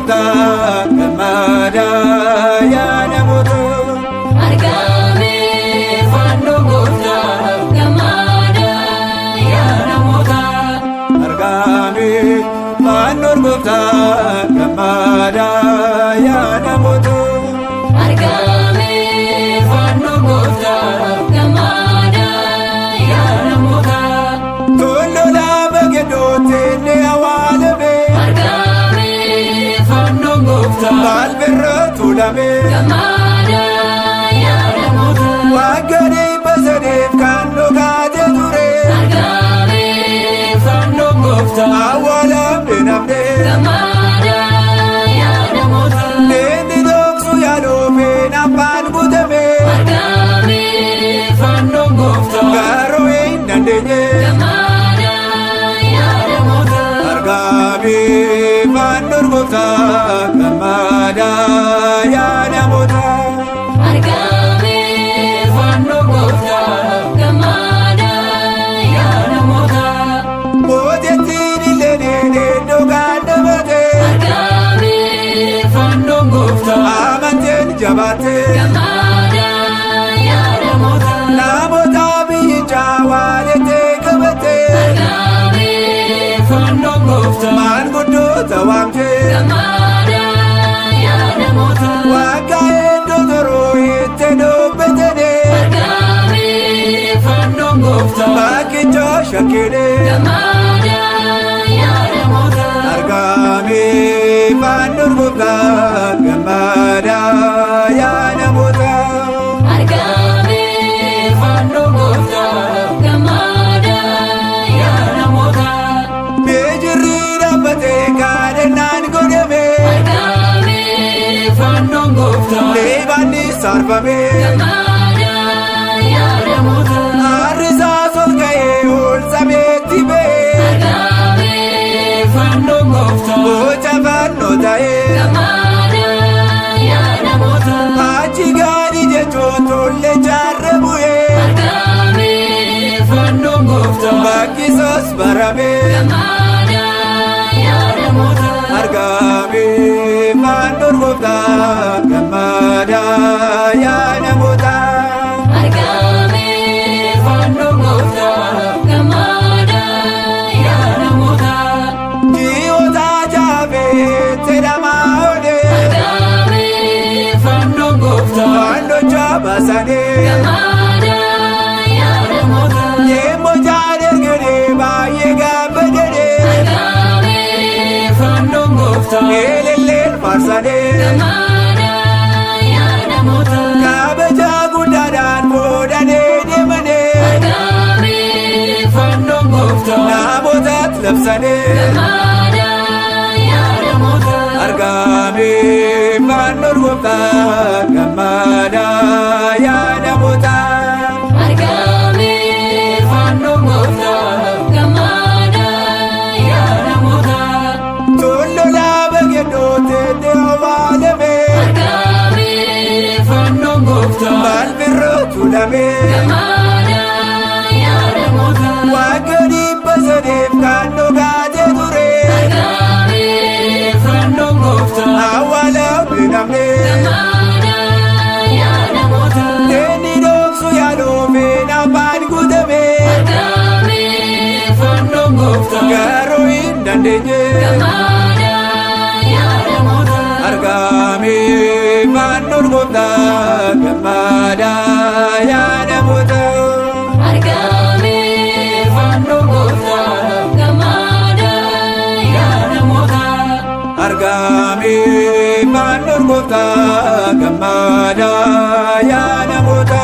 gooftaa gammadaa yaa namoota. Argame fannoo gooftaa gammadaa yaa namoota. Argame fannoon gooftaa gammadaa yaa namoota. Argame fannoo gooftaa gammadaa yaa namoota. Tulluu lama gidduutti inni awwaalame. Argame fannoo gooftaa Balbirra tuulame. gammadaa yaa namoota. Waggaa 300f kan dhokatee ture. Argame fannoo gooftaa Awwaalamne namne. gammadaa yaa namoota. Inni dhoksu yaaluufin afaan guutame. Argame fannoo gooftaa Garuu hin dandeenye. gammadaa yaa namoota. Argame fannoon gooftaa gammadaa yaa namoota. Argame fannoo gooftaa gammadaa yaa namoota. Mootettiin illee iddoo kan dhaabate. Argame fannoo gooftaa Amanteen jabaatte. gammadaa yaa namoota. Namoota biyyichaa walitti qabatte. Argame fannoo gooftaa Maanguddoota waamte. gammadaa yaa namoota. Waggaa hedduu turuu itti dubbatanii. Argame fannoo gooftaa Bakkicha shakkine. gammadaa yaa namoota. Argame fannoon gooftaa gammadaa yaa namoota. Argame fannoo gooftaa gammadaa yaa namoota. Beejirri dhaabbatee kadhannaan godhame. Argame fannoo gooftaa Leebanni sarfame. gammadaa yaa namoota. Harrisaa ol ka'ee ol sameetti ba'ee. Argame fannoo gooftaa Boca fannoo ta'ee. gammadaa yaa namoota. Achi gadi jechuun tollee jaarra bu'ee. Argame fannoo gooftaa Bakkisaas barame. gammadaa yaa namoota. Argame fannoon gooftaa gammadaa yaa namoota. Argame fannoo gooftaa gammadaa yaa namoota. Ji'oota jaafee jedhamaa oole. Argame fannoo gooftaa Fannocha baasanii. gammadaa yaa namoota. Yemmuu jaalergee baay'ee gaabbatanii. Argame fannoo gooftaa Elelleen faarsanii. gammadaa yaa namoota. Kabaja guddaadhaan fuudhanii deemanii. Argame fannoo gooftaa Namootaatti labsanii. gammadaa yaa namoota. Argame fannoon gooftaa gammadaa yaa namoota. Argame fannoo gooftaa gammadaa yaa namoota. Tulluu lama gidduutti inni awwaalame. Argame fannoo gooftaa Balbirra tuulame. gammadaa yaa namoota. Waggaa 300f kan dhokatee ture. Argame fannoo gooftaa Awwaalamne namne. gammadaa yaa namoota. Inni dhoksu yaaluufin afaan guutame. Argame fannoo gooftaa Garuu hin dandeenye. gammadaa yaa namoota. Argame fannoon gooftaa gammadaa yaa namoota. Argame fannoo gooftaa gammadaa yaa namoota. Argame fannoon gooftaa gammadaa yaa namoota.